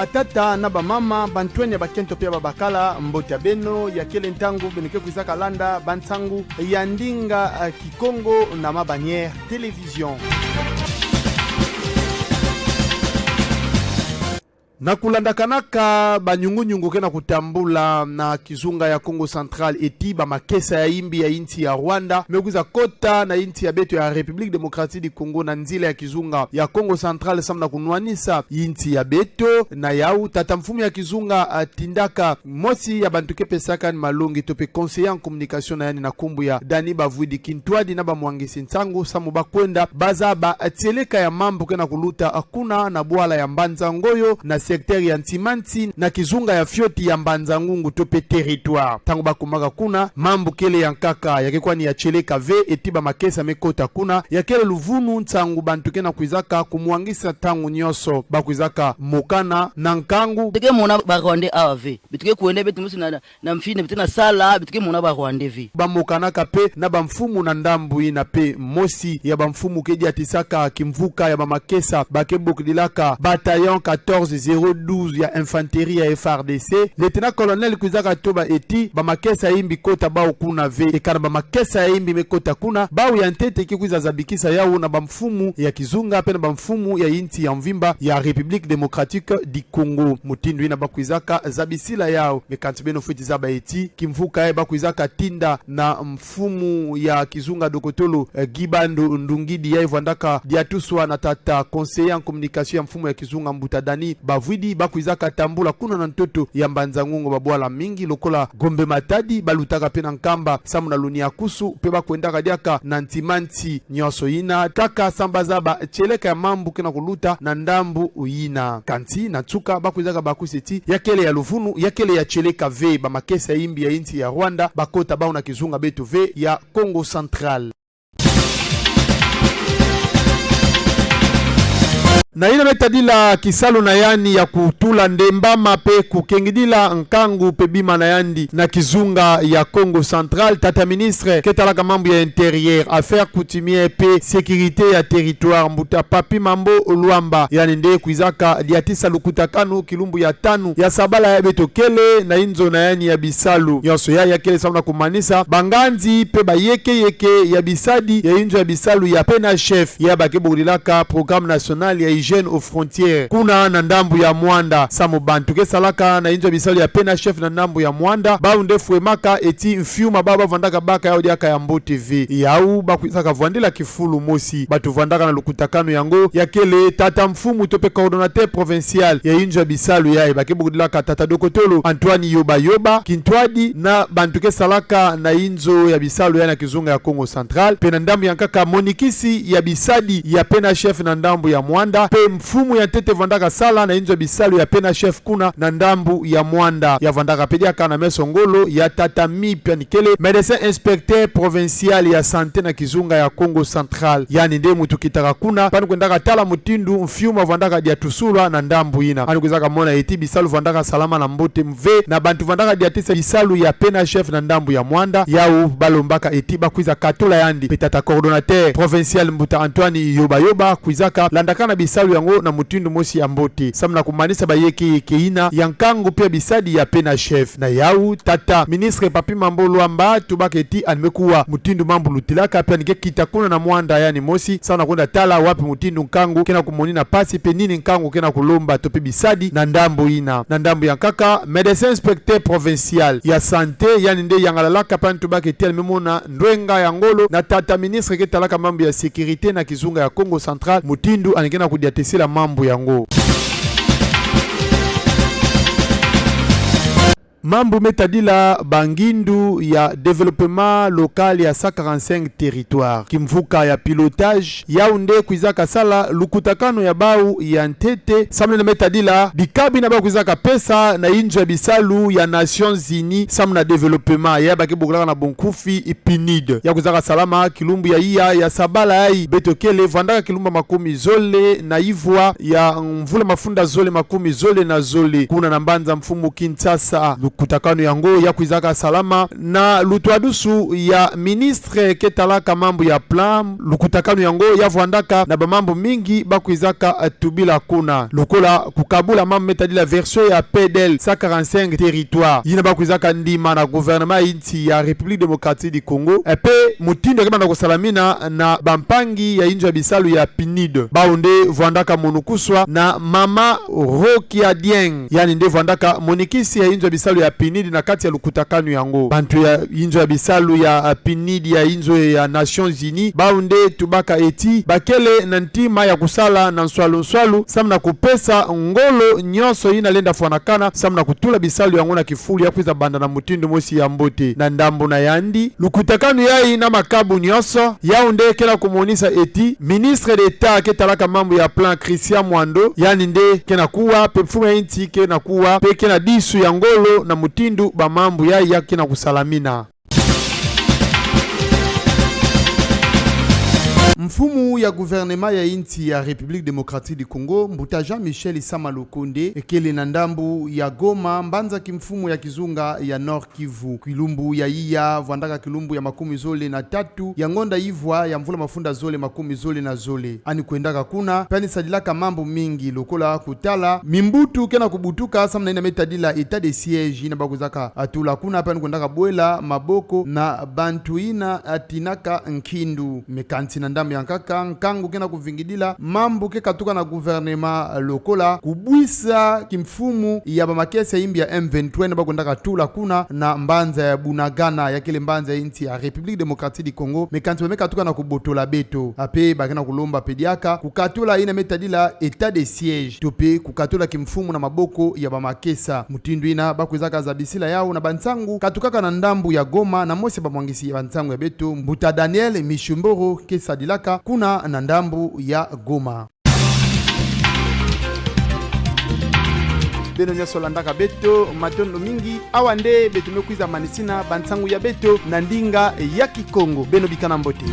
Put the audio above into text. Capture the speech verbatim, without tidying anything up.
Batata na bamama, bantwenia ya bakento pe ya babakala, mbote ya beno, ya kele ntangu beno ke kwizaka landa bansangu ya ndinga, eh, Kikongo na Ma Bannière Télévision. Na kulandakanaka banyungu-nyungu ke na kutambula na kizunga ya Kongo Central, eti bamakesa ya imbi ya insi ya Rwanda me kwiza kota na insi ya beto ya République Démocratique du Congo na nzila ya kizunga ya Kongo Central, samu na kunwanisa insi ya beto. Na yau, tata mfumu ya kizunga atindaka mosi ya bantu ke pesaka yandi malongi to pe conseiller en communication na yandi na nkumbu ya Dany Bavwidi Kintwadi na bamwangisi nsangu, samu bakwenda bazaba tieleka ya mambu ke na kuluta kuna na bwala ya Mbanza-Ngoyo na secteur ya Nsimansi na kizunga ya fioti ya Mbanza-Ngungu to pe territoire. Ntangu bakumaka kuna, mambu kele ya nkaka, ya ke kwani ya tieleka ve, eti bamakesa me kota kuna, ya kele luvunu nsangu bantu ke na kwizaka kumwangisa ntangu nyonso, bakwizaka mokana na nkangu. Beto ke mona ba Rwandais awa ve. Beto ke kwenda beto mosi na, na mfini, beto ke na sala, beto ke mona ba Rwandais ve. Bamokanaka pe na bamfumu na ndambu yina pe. Mosi ya bamfumu ke diatisaka kimvuka ya bamakesa ba ke bokilaka bataillon quatorze zéro douze ya infanterie ya F R D C, lieutenant-colonel, kwizaka toba eti bamakesa ya imbi kota bau kuna ve. E kana bamakesa ya imbi me kota kuna, bau ya ntete ke kwiza zabikisa yau na bamfumu ya kizunga pe na bamfumu ya insi ya mvimba ya République Démocratique du Congo. Mutindu yina bakwizaka zabisila yau. Me kansi beno fweti zaba eti kimvuka yayi bakwizaka tinda na mfumu ya kizunga dokotolo, eh, Guy Bandu Ndungidi, yayi vwandaka diatuswa na tata conseiller en communication ya mfumu ya kizunga, mbuta Dany Bavwidi. Bakwizaka tambula kuna na ntoto ya Mbanza-Ngungu babwala mingi lokola Gombe-Matadi, balutaka pe na Nkamba samu na Luniakusu, pe bakwendaka diaka na Nsimansi. Nyonso yina kaka samu bazaba tieleka ya mambu ke na kuluta na ndambu yina. Kansi na nsuka bakwizaka bakusa eti ya kele ya luvunu, ya kele ya tieleka ve, bamakesa ya imbi ya insi ya Rwanda bakota bau na kizunga beto ve ya Kongo Central. Na yina me tadila kisalu na yandi ya kutula ndembama pe kukengidila nkangu pe bima na yandi na kizunga ya Kongo Central, tata ministre ke talaka mambu ya intérieur, affaires coutumières pe sécurité ya territoire, mbuta Papy Mambo Luamba, yandi nde kwizaka diatisa lukutakanu kilumbu ya tanu ya sabala yayi beto kele na inzo na yandi ya bisalu. Nyonso yayi ya kele samu na kumanisa banganzi pe bayekeyeke ya bisadi ya inzo ya bisalu ya PNHF, ya ba ke bokilaka Programme National ya Hygiène aux Frontières, kuna na ndambu ya Muanda. Samu bantu ke salaka na inzo ya bisalu ya PNHF na ndambu ya Muanda, bau nde fwemaka eti mfiuma bau bavwandaka baka yau diaka ya mbote ve. Yau bakwizaka vwandila kifulu mosi. Batu vwandaka na lukutakanu yango ya kele tata mfumu to pe coordonnateur provincial ya inzo ya bisalu yayi, ba ke bokilaka tata dokotolo Antoine Yoba Yoba Kintwadi, na bantu ke salaka na inzo ya bisalu yayi na kizunga ya Kongo Central, pe na ndambu ya nkaka monikisi ya bisadi ya PNHF na ndambu ya Muanda, pe mfumu ya ntete vwandaka sala na inzo ya bisalu ya PNHF kuna na ndambu ya Muanda. Ya vwandaka pe diaka na meso ngolo ya tata MIP, yandi kele médecin inspecteur provincial ya santé na kizunga ya Kongo Central. Yandi nde muntu kitaka kuna, mpe yandi kwendaka tala mutindu mfiuma vwandaka diatusulwa na ndambu yina. Yandi kwizaka mona eti bisalu vwandaka salama na mbote ve, na bantu vwandaka diatisa bisalu ya PNHF na ndambu ya Muanda, yau balombaka eti bakwiza katula yandi pe tata coordonnateur provincial mbuta Antoine Yoba Yoba, kwizaka landakana bisalu yango na mutindu mosi ya mbote, samu na kumanisa bayekeyeke yina ya nkangu mpe ya bisadi ya PNHF. Na yau, tata ministre Papy Mambo Luamba atubaka eti yandi me kuwa mutindu mambu lutilaka, mpe yandi ke kita kuna na Muanda yandi mosi, samu na kwenda tala wapi mutindu nkangu ke na kumonina mpasi, mpe nini nkangu ke na kulomba to mpe bisadi na ndambu yina. Na ndambu ya nkaka, médecin inspecteur provincial ya santé, yandi nde yangalalaka, mpe yandi tubaka eti yandi me mona ndwenga ya ngolo na tata ministre ke talaka mambu ya sécurité na kizunga ya Kongo Central, mutindu yandi ke na kudiatisila mambu yango. Mambu me tadila bangindu ya développement local ya cent quarante-cinq territoires. Kimvuka ya pilotage, yau nde kwizaka sala lukutakanu ya bau ya ntete, samu na yina me tadila bikabo yina ba kwizaka pesa na inzo ya bisalu ya Nations Unies samu na développement, ya ba ke bokilaka na bunkufi PNUD. Ya kwizaka salama kilumbu ya iya ya sabala yayi beto kele, vwandaka kilumbu makumi zole na ivwa ya mvula mafunda zole makumi zole na zole, kuna na mbanza mfumu Kinshasa. Lukutakanu yango ya kwizaka salama na lutwadusu ya ministre ke talaka mambu ya plan. Lukutakanu yango ya vwandaka na bamambu mingi ba kwizaka, eh, tubila kuna. Lokola kukabula mambu me tadila version ya P D L cent quarante-cinq territoires yina ba kwizaka ndima na gouvernement ya insi ya République Démocratique du Congo, eh, mpe mutindu ya ke banda kusalamina na bampangi ya inzo ya bisalu ya PNUD. Bawu nde vwandaka monukuswa na mama Rokia Dieng, yandi nde vwandaka monikisi ya inzo ya bisalu ya PNUD na kati ya lukutakanu yango. Bantu ya inzo ya bisalu ya, ah, PNUD ya inzo ya Nations Unies, bawu nde tubaka eti bakele na ntima ya kusala na nswalu-nswalu, samu na kupesa ngolo nyonso yina lenda fwanakana, samu na kutula bisalu yango na kifulu ya kwiza banda na mutindu mosi ya mbote. Na ndambu na yandi, lukutakanu yayi na makabu nyonso, yawu nde ke na kumonisa eti ministre d'État ke talaka mambu ya plan, Christian Mwando, yandi nde ke na kuwa, mpe mfumu ya insi ke na kuwa, mpe ke na disu ya ngolo na mutindu bamambu yayi ya ke na kusalamina. Mfumu ya gouvernement ya insi ya République Démocratique du Congo, mbuta Jean-Michel Sama Lukonde, ekele na ndambu ya Goma, mbanza kimfumu ya kizunga ya Nord-Kivu. Kilumbu ya iya vwandaka kilumbu ya makumi zole na tatu ya ngonda ivwa ya mvula mafunda zole makumi zole na zole. Yandi kwendaka kuna, mpe yandi sadilaka mambu mingi lokola kutala mimbutu ke na kubutuka samu na yina me tadila état de siège yina ba kwizaka tula kuna, mpe yandi kwendaka bwela maboko na bantu yina batinaka nkindu. Me kansi na ndambu ya nkaka, nkangu ke na kuvingidila mambu ke katuka na gouvernement lokola kubwisa kimfumu ya bamakesa ya imbi ya M vingt-trois yina ba kwendaka tula kuna na mbanza ya Bunagana, ya kele mbanza ya insi ya République Démocratique du Congo. Me kansi ba me katuka na kubotola beto. Mpe ba ke na kulomba mpe diaka kukatula yina me tadila état de siège, to mpe kukatula kimfumu na maboko ya bamakesa. Mutindu yina ba kwizaka zabisila yawu na bansangu katukaka na ndambu ya Goma, na mosi ya bamwangisi ya bansangu ya beto, mbuta Daniel Mishumboro, ke sadilaka kuna na ndambu ya Goma. Beno nyonso landaka beto, matondo mingi. Awa nde beto me kwiza manisina bansangu ya beto na ndinga ya Kikongo. Beno bikana mbote.